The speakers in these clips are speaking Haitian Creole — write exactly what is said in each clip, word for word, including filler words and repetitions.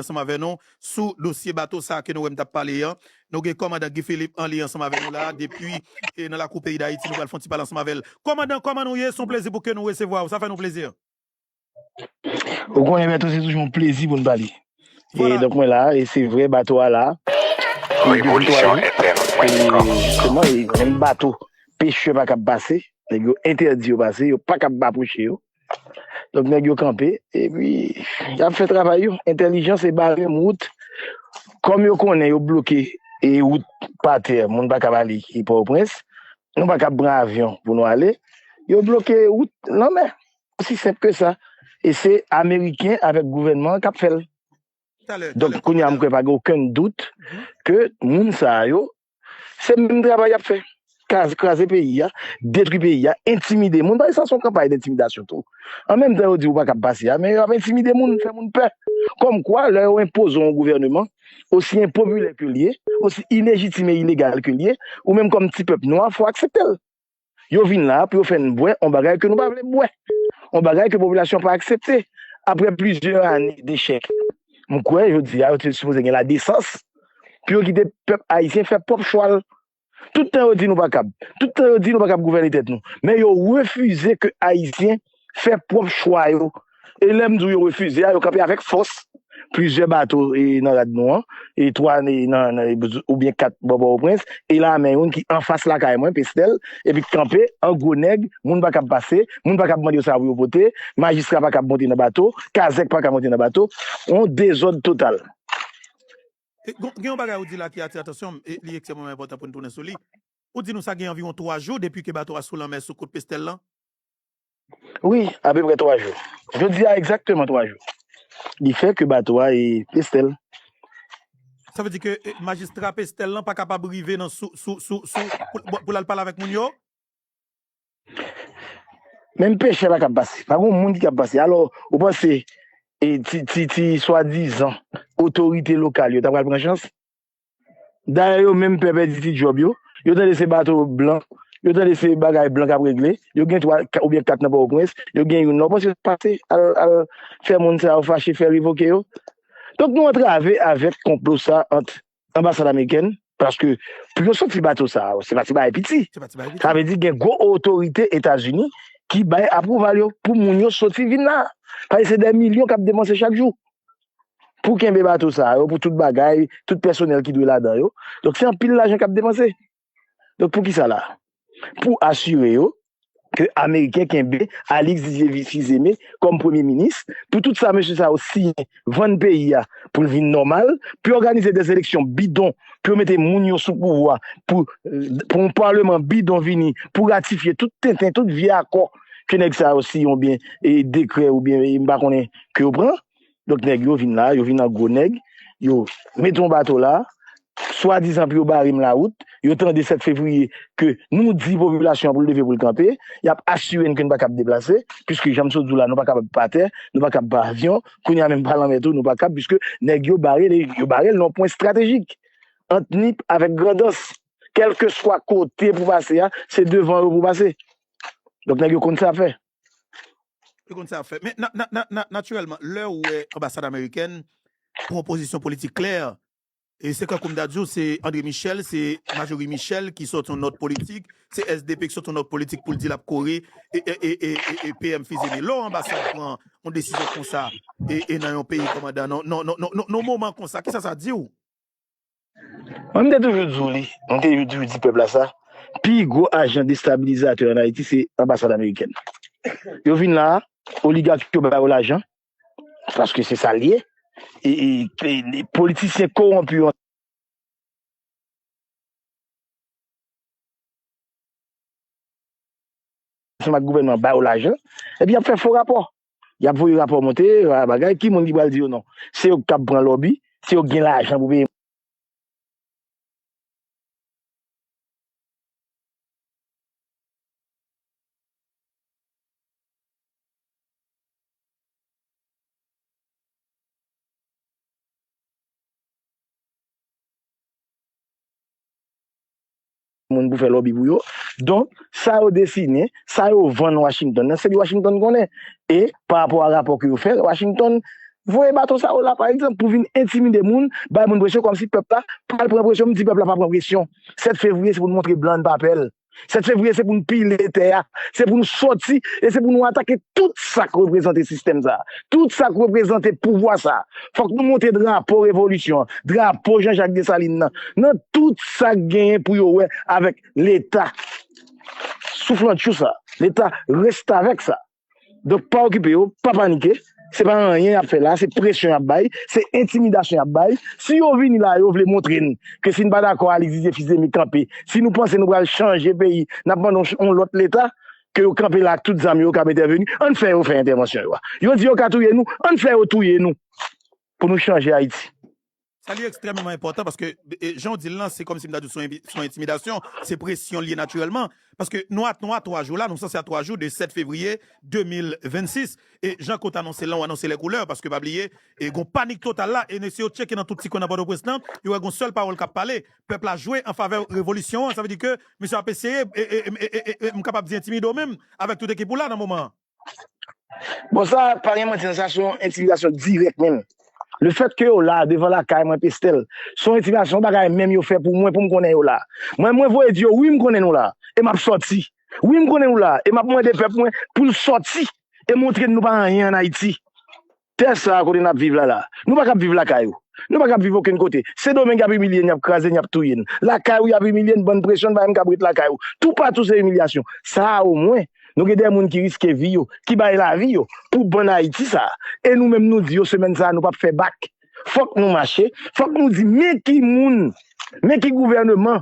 ansanm avè nou sou dosye bato sa ke nou wè m t ap pale an. Nou gen kòmandan Guy Philippe an li ansanm avè nou la, depi, e, nan lakou peyi Dayiti, nou pral fè yon ti pale ansanm avè l. Kòmandan, kòman nou ye? Se yon plezi pou ke nou resevwa w. Sa fè nou plezi. Ou konnen, Bèto, se toujou yon plezi pou n pale. E donk, mwen la, e se vre, bato a la. E depi twa jou, e sèlman, e menm bato pechè pa kab pase. Nèg yo entèdi yo pase, yo pa kab apwoche yo. Donk, nèg yo kanpe, epi y ap fè travay yo. Entèlijans e bare m wout. Kòm yo konnen yo bloke e wout pa tè, moun pa kab ale e Pòtoprens. Nou pa kab pran avyon pou nou ale. Yo bloke wout lanmè. Osi senp ke sa. E se Ameriken avèk gouvènman an k ap fè l. Donk, kounye a, m kwè pa gen okenn dout ke moun sa yo, se menm travay y ap fè. Kraze, kraze peyi a, detwi peyi a, entimide moun. Paske sa se yon kanpay dentimidasyon tou. An menm tan yo di ou pa kab pase a, men y ap entimide moun, fè moun pè. Kòmkwa, lè yo enpoze yon gouvèneman, osi enpopilè ke l ye, osi ilejitim e ilegal ke l ye, ou menm kòm ti pèp nwa, fò w aksepte l. Yo vin la pou yo fè n bwè yon bagay ke nou pa vle bwè. Yon bagay ke popilasyon pa aksepte. Apre plizyè ane dechèk, m kwè jodi a yo te sipoze gen ladesans pou yo kite pèp ayisyen fè pwòp chwa l. Tout tan yo di nou pa kab. Tout tan yo di nou pa kab gouvène tèt nou. Men yo refize ke ayisyen fè pwòp chwa yo. E lè m di w yo refize a, yo kanpe avèk fòs. Plizyè bato e nan rad nou an, e twa e nan, nan, oubyen kat bò Pòtoprens, e lame youn ki anfas lakay mwen, Pestèl, epi k kanpe an gwo nèg, moun pa kab pase, moun pa kab mande yo sa pou yo pote, majistra pa kab monte nan bato, kazèk pa kab monte nan bato, yon dezòd total. E, gon- Gen yon bagay ou di la ki atire atansyon m, e li ekstrèmeman enpòtan pou n tounen sou li. Ou di nou sa gen anviwon twa jou depi ke bato a sou lanmè sou kout Pestèl lan? Wi, apeprè twa jou. Jodi a egzakteman twa jou. Li fè ke bato a e Pestèl. Sa vle di ke e, majistra Pestèl lan pa kapab rive nan sou, sou, sou, sou pou, pou l al pale avèk moun yo? Menm pechè pa kab pase. Pa gen moun ki kab pase. Alò, ou panse e, ti, ti, ti swadizan otorite lokal yo ta pral pran chans? Dayè yo menm pè pèdi ti djòb yo. Yo tande se bato blan. Yo tande se bagay blan k ap regle. Yo gen twa oubyen kat nan Pòtoprens. Yo gen youn la. Ou panse yo pase al, al fè moun sa yo fache, fè revoke yo? Donk nou antrave avèk konplo sa ant anbasad amerikèn, paske pou yo soti bato sa yo, se pa ti bagay piti. Sa vle di gen gwo otorite Etazini ki bay apwouval yo pou moun yo soti vin la. Paske se dè milyon k ap depanse chak jou pou kenbe bato sa yo, pou tout bagay, tout pèsonèl ki dwe ladan yo. Donk se anpil lajan k ap depanse. Donk poukisa la? Pou asire yo ke Ameriken kenbe Alix Didier Fils-Aimé kòm premye minis, pou tout sa mesye sa yo siyen, vann peyi a pou l vin nòmal, pou yo òganize de eleksyon bidon, pou yo mete moun yo sou pouvwa, pou, pou yon palman bidon vini, pou ratifye tout tenten, tout vye akò ke nèg sa yo siyen oubyen e dekrè oubyen e m pa konnen ke yo pran. Donk nèg yo vin la, yo vin an gwo nèg, yo mete yon bato la, swadizan pou yo bare m lawout, yo tande sèt fevriye ke nou di popilasyon an pou l leve pou l kanpe, y ap asire n ke n pa kab deplase, piske jan m sot di w la, nou pa kab pa tè, nou pa kab pa avyon, kounye a menm pa lanmè tou, nou pa kab, piske nèg yo bare, yo bare l nan yon pwen estratejik ant Nip avèk Grandans. Kèlkeswa kote pou pase a, se devan yo pou pase. Donk nèg yo konn sa fè. Yo konn sa fè. Men na, na, na, na, natirèlman, lè ou wè anbasad amerikèn pran pozisyon politik klè, e se kankou m ta di w, se André Michel, se Majorie Michel ki sòti yon nòt politik, se S D P ki sòti yon nòt politik pou l di l ap kore e, e, e, e, e, e P M Fils-Aimé. Lè yon anbasad pran yon desizyon konsa e, e nan yon peyi kòmandan, non, non, non, non, non, non moman konsa, kisa sa di w? Mwen, m te toujou di w li, m te toujou di pèp la sa, pi gwo ajan destabilizatè ann Ayiti se anbasad amerikèn. Yo vin la a, oligak yo ba yo lajan, paske se sa l ye. E, e, e, e politisyen kowonpi yo ansanm ak gouvènman ba yo lajan, epi y ap fè fo rapò. Y ap voye rapò monte, bagay, ki moun ki pral di yo non? Se yo k ap pran lòbi, se yo k gen lajan pou peye. Moun pou fè lòbi pou yo. Donk, sa yo desinen, sa yo vann Washington nan, se li Washington konnen. E pa rapò a rapò ke yo fè, Washington voye bato sa yo la, pa egzanp, pou vin entimide moun, bay moun presyon, kòmsi pèp la pral pran presyon. M di pèp la pa pran presyon. Sèt fevriye, se pou n montre blan n pa pè l. Sèt fevriye, se pou n pile tè a, se pou n sòti, e se pou nou atake tout sa k reprezante sistèm sa a, tout sa k reprezante pouvwa sa a. Fòk nou monte drapo revolisyon an, drapo Jean Jacques Dessalines nan, nan tout sa k genyen pou yo wè avèk Leta souflantchou sa, Leta restavèk sa. Donk, pa okipe yo, pa panike. Se pa anyen y ap fè la, se presyon y ap bay, se entimidasyon y ap bay. Si yo vini la, yo vle montre n ke si n pa dakò Alix Didier Fils-Aimé kanpe, si nou panse nou pral chanje peyi, n ap mande yon, yon lòt Leta, ke yo kanpe la ak tout zam yo, yo kab entèveni, ann fè yo fè entèvansyon yo a. Yo di yo ka touye nou, ann fè yo touye nou pou nou chanje Ayiti. Sa li ekstrèmeman enpòtan paske, e, jan w di l lan, se kòmsi m ta di w se yon envi- se yon entimidasyon, se presyon l ye natirèlman. Paske nou a, nou a twa jou la, nou sanse a twa jou de sèt fevriye de mil vennsis. E jan ke w t anonse l lan, w anonse lè koulè, paske pa bliye, e gon panik total la, e si yo tcheke nan tout ti kwen nan Pòtoprens lan, yo wè gon sèl pawòl k ap pale, pèp la jwe an favè revolisyon an, sa vle di ke misye ap eseye, e, e, e, e, e, e, m kapab di entimide w menm, avèk tout ekip ou la nan moman an. Bon, sa, pa gen manti, non, sa se yon entimidasyon dirèk menm. Lefètke yo la, devan lakay mwen, Pestel, se yon entimidasyon, yon bagay menm yo fè pou mwen, pou m konnen yo la. Mwen, mwen voye di yo, wi, m konnen nou la, e m ap sòti. Wi, m konnen nou la, e m ap mande pèp mwen pou l sòti e montre n nou pa anyen ann Ayiti. Tè sa a kote n ap viv la la, nou pa kab viv lakay ou. Nou pa kab viv okenn kote. Sendomeng y ap imilye n, y ap kraze n, y ap touye n. Lakay ou y ap imilye n, bann presyon, n pa menm kab ret lakay ou. Toupatou se imilyasyon. Sa a omwen, nou gen de moun ki riske vi yo, ki bay lavi yo pou bann Ayiti sa a. E nou menm nou di yo semèn sa a nou p ap fè bak. Fòk nou mache, fòk nou di men ki moun, men ki gouvèneman,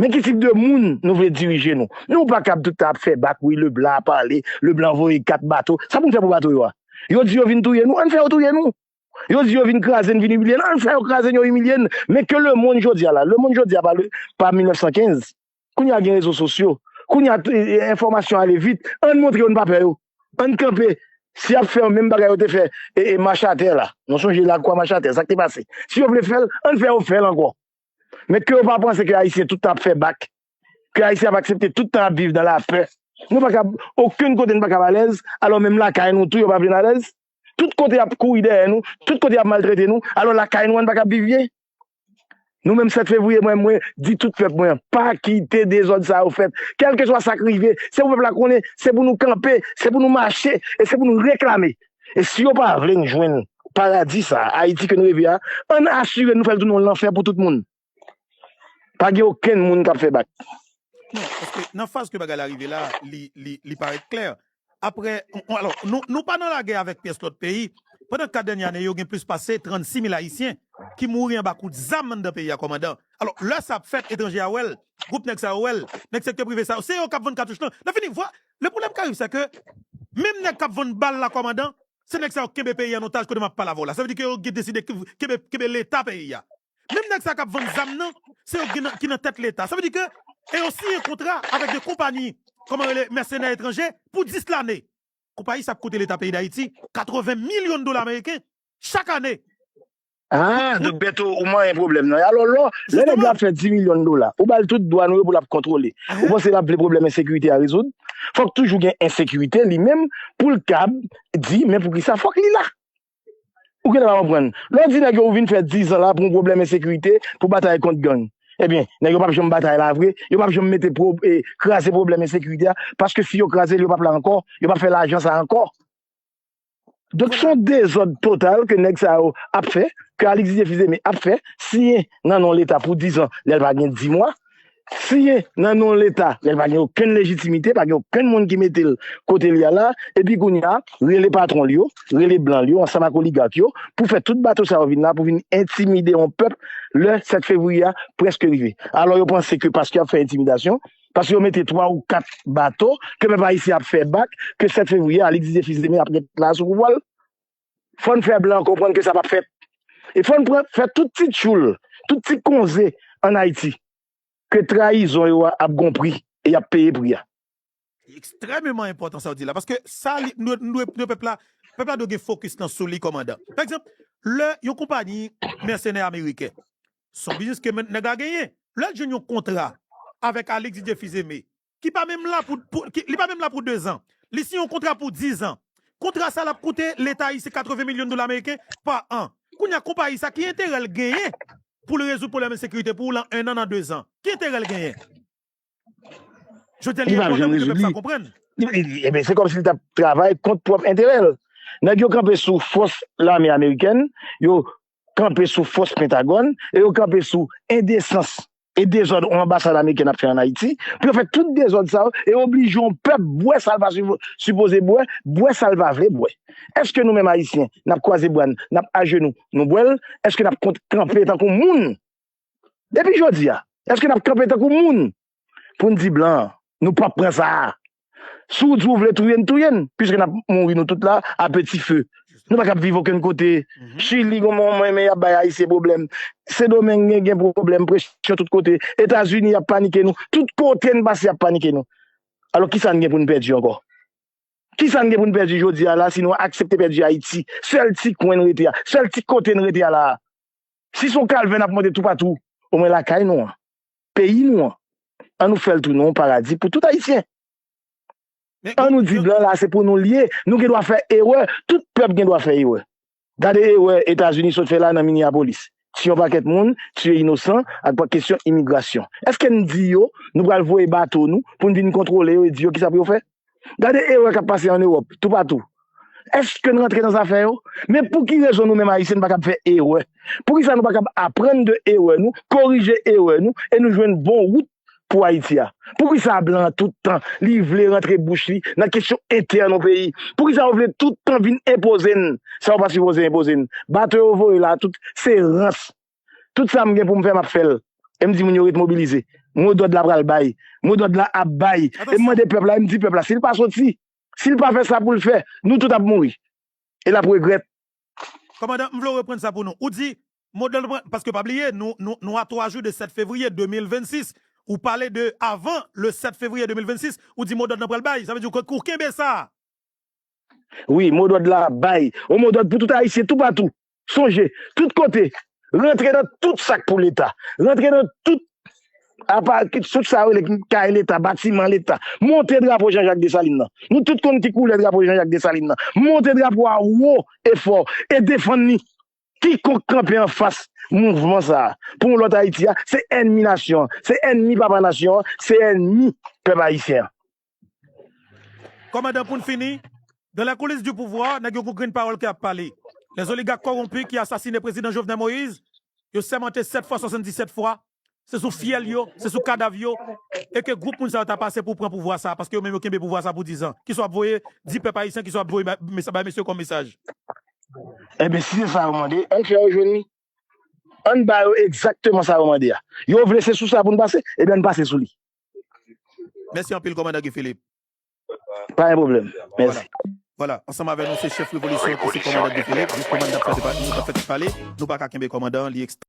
men ki tip de moun nou vle dirije nou. Nou pa kab tout tan ap fè bak, wi, Leblan ap pale, Leblan voye kat bato. Sa pou n fè pou bato yo a? Yo di yo vin touye nou, ann fè yo touye nou. Yo di yo vin kraze n, vin imilye n, ann fè yo kraze n, yo imilye n. Men ke lemonn jodi a la, lemonn jodi a pa, le, pa mil nèf san kenz. Kounye a gen rezo sosyo. Kounye a, e, e, enfòmasyon ale vit. Ann montre yo n pa pè yo. Ann kanpe. Si y ap fè menm bagay yo te fè, e, e, Machatè la. Nou sonje lakwa Machatè, sa k te pase. Si yo vle fè l, ann fè yo fè l ankò. Men ke yo pa panse ke Ayisyen tout tan ap fè bak. Ke Ayisyen ap aksepte tout tan ap viv nan lapè. Nou pa kab, okenn kote n pa kab alèz, alò menm lakay nou tou yo pa vle n alèz. Tout kote y ap kouri dèyè nou, tout kote y ap maltrete nou, alò lakay nou an n pa kab viv byen. Nou menm sèt fevriye, mwen, mwen di tout pèp mwen an, pa kite dezòd sa yo fèt. Kèlkeswa sa k rive, se pou pèp la konnen, se pou nou kanpe, se pou nou mache, e se pou nou reklame. E si yo pa vle n jwenn paradi sa, Ayiti ke nou reve a, ann asire n nou fè l tounen yon lanfè pou tout moun. Pa gen okenn moun k ap fè bak. Non, paske nan faz ke bagay la rive la, li, li, li parèt klè. Apre, alò, nou, nou pa nan lagè avèk pyès lòt peyi. Pandan kat dènye ane yo, gen plis pase trannsis mil Ayisyen ki mouri anba kout zam anndan peyi a, kòmandan. Alò, lè sa ap fèt, etranje a wè l, gwoup nèg sa yo wè l, nèg sektè prive sa yo, se yo k ap vann katouch lan. Nan fini, vwa, le pwoblèm k arive, se ke menm nèg k ap vann bal la, kòmandan, se nèg sa yo k kenbe peyi an otaj kote m ap pale avè w la. Sa vle di ke yo deside kenbe, kenbe Leta peyi a. Menm nèg sa k ap vann zam nan, se yo ki nan, ki nan tèt Leta. Sa vle di ke, e yo siyen kontra avèk de konpayi, kòman rele, mèsenè etranje, pou dis lane. Konpayi sa ap koute Leta peyi Dayiti katreven milyon dola ameriken chak ane. Ah, donk Bèto, ou manyen pwoblèm nan. Alò, lò, lè nèg la ap fè dis milyon dola, ou ba l tout dwa nou yo pou l ap kontwole. Ou panse l ap vle pwoblèm ensekirite a rezoud? Fòk toujou gen ensekirite li menm pou l kab di, men poukisa fòk li la? Ou genlè pa konprann. Lè w di nèg yo ou vin fè diz an la pou yon pwoblèm ensekirite, pou batay kont gang. Ebyen, nèg yo p ap janm batay la vre, yo p ap janm mete pwo, e, kraze pwoblèm ensekirite a, paske si yo kraze l, yo p ap la ankò, yo p ap fè lajan sa ankò. Donk, se yon dezòd total ke nèg sa yo ap fè, ke Alix Didier Fils-Aimé ap fè, siyen nan non Leta pou diz an, lè l pa gen dis mwa, siyen nan non Leta, lè l pa gen okenn lejitimite, pa gen okenn moun ki mete l kote l ye a la, epi kounye a, rele patwon l yo, rele blan l yo, ansanm ak oligak yo, pou fè tout bato sa yo vin la, pou vin entimide yon pèp, lè sèt fevriye a prèske rive. Alò, yo panse ke paske y ap fè entimidasyon, paske yo mete twa ou kat bato, ke pèp ayisyen ap fè bak, ke sèt fevriye, Alix Didier Fils-Aimé ap ret la sou pouvwa l. Fò n fè blan konprann ke sa p ap fèt. E fò n pran, fè tout ti tchoul, tout ti konze ann Ayiti, ke trayizon yo a ap gon pri, e y ap peye pri a. Ekstrèmeman enpòtan sa w di la, paske sa, li, nou, nou, nou, pèp la, pèp la dwe gen fokis lan sou li, kòmandan. Pa egzanp, lè yon konpayi mèsenè ameriken, se yon biznis ke men-, nèg la genyen, lè l jwenn yon kontra avèk Alix Didier Fils-Aimé, ki pa menm la pou, pou ki, li pa menm la pou dezan. Li siyen yon kontra pou dizan. Kontra sa l ap koute Leta ayisyen katreven milyon dola ameriken pa an. Kounye a, konpayi sa, ki enterè l genyen pou l rezoud pwoblèm ensekirite pou w lan en an, nan de zan? Ki enterè l genyen? Jodi a, li enpòtan pou ke pèp sa konprann. Ebyen, se kòmsi li t ap travay kont pwòp enterè l. Nèg yo kanpe sou fòs lame amerikèn, yo kanpe sou fòs Pentagòn, e yo kanpe sou endesans e dezòd yon anbasad amerikèn ap fè ann Ayiti, pou yo fè tout dezòd sa yo, e oblije yon pèp bwè sa l pa sipo-, sipoze bwè, bwè sa l pa vle bwè. Èske nou menm Ayisyen, n ap kwaze bra n, n ap ajenou, nou bwè l? Èske n ap kont-, kanpe tankou moun? Depi jodi a, èske n ap kanpe tankou moun pou n di blan an, nou p ap pran sa a? Si w di w vle touye n, touye n, piske n ap mouri nou tout la a peti fe. Nou pa kab viv okenn kote. Chili, gon moman, men y ap bay Ayisyen pwoblèm. Sendomeng gen, gen pwoblèm, presyon tout kote. Etazini, y ap panike nou. Tout kote n pase, y ap panike nou. Alò, kisa n gen pou n pèdi ankò? Kisa n gen pou n pèdi jodi a la, si nou aksepte pèdi Ayiti? Sèl ti kwen n rete a, sèl ti kote n rete a la a. Si se yon kalvè n ap monte toupatou, omwen lakay nou an, peyi nou an, ann nou fè l tounen yon paradi pou tout Ayisyen. Ann nou di blan la, se pou nou l ye. Nou gen dwa fè erè. Tout pèp gen dwa fè erè. Gade erè Etazini sot fè la nan Minneapolis. Tiye yon pakèt moun, tiye inosan, ak pa kesyon imigrasyon. Èske n di yo, nou pral voye bato nou pou n vin kontwole yo e di yo kisa pou yo fè? Gade erè k ap pase ann Ewòp, toupatou. Èske n rantre nan zafè yo? Men pou ki rezon nou menm Ayisyen n pa kab fè erè? Poukisa nou pa kab aprann de erè nou, korije erè nou, e nou jwenn bon wout pou Ayiti a? Poukisa blan an tout tan, li vle rantre bouch li nan kesyon entèn yon peyi? Poukisa yo vle tout tan vin enpoze n sa yo pa sipoze enpoze n? Bato yo voye la, tout se rans. Tout sa m gen pou m fè, m ap fè l. E m di moun yo ret mobilize. Modòd la pral bay. Modòd la ap bay. E m mande pèp la, e m di pèp la, si l pa soti, si l pa fè sa pou l fè, nou tout ap mouri. E l ap regrèt. Kòmandan, m vle w reprann sa pou nou. Ou di, modèl, paske pa bliye, nou, nou, nou a twa jou de sèt fevriye de mil vennsis. Ou pale de avan le sèt fevriye de mil vennsis, ou di modèl nan pral bay. Sa vle di ou, ou kenbe sa. Wi, modèl la bay. On modèl pou tout Ayisyen toupatou. Sonje, tout kote, rantre nan tout sa k pou Leta. Rantre nan tout apa, tout sa yo rele kay Leta, batiman Leta. Monte drapo Jean Jacques Dessalines nan. Nou tout konn ki koulè drapo Jean Jacques Dessalines nan. Monte drapo a wo e fò e defann li. Kikonk kanpe anfas mouvman sa a pou yon lòt Ayiti a, se ènmi nasyon an, se ènmi papa nasyon an, se ènmi pèp ayisyen an. Kòmandan, pou n fini, dans les coulisses du pouvoir, nèg yo gon grenn pawòl ki ap pale. Les oligarques corrompus qui assassinaient président Jovenel Moïse, yo sèmante sèt fwa, swasanndisèt fwa, se sou fyèl yo, se sou kadav yo, e ke gwoup moun sa yo ta pase pou pran pouvwa sa, paske yo menm yo kenbe pouvwa sa pou diz an. Kisa w ap voye di pèp ayisyen, kisa w ap voye ba, mes-, bay mesye kòm mesaj? Ebyen, si se sa yo mande, ann fè yo jwenn li. Ann ba yo egzakteman sa yo mande a. Yo vle se sou sa pou n pase, ebyen, ann pase sou li. Mèsi anpil, kòmandan Guy Philippe. Pa gen pwoblèm. Mèsi. Vwala. Vwala. Ansanm avè nou, se chèf revolisyon ki se kòmandan Guy Philippe. Jis kòmandan ap fè, nou ap fè tèt pale. Nou pa ka kenbe kòmandan, li ekstra.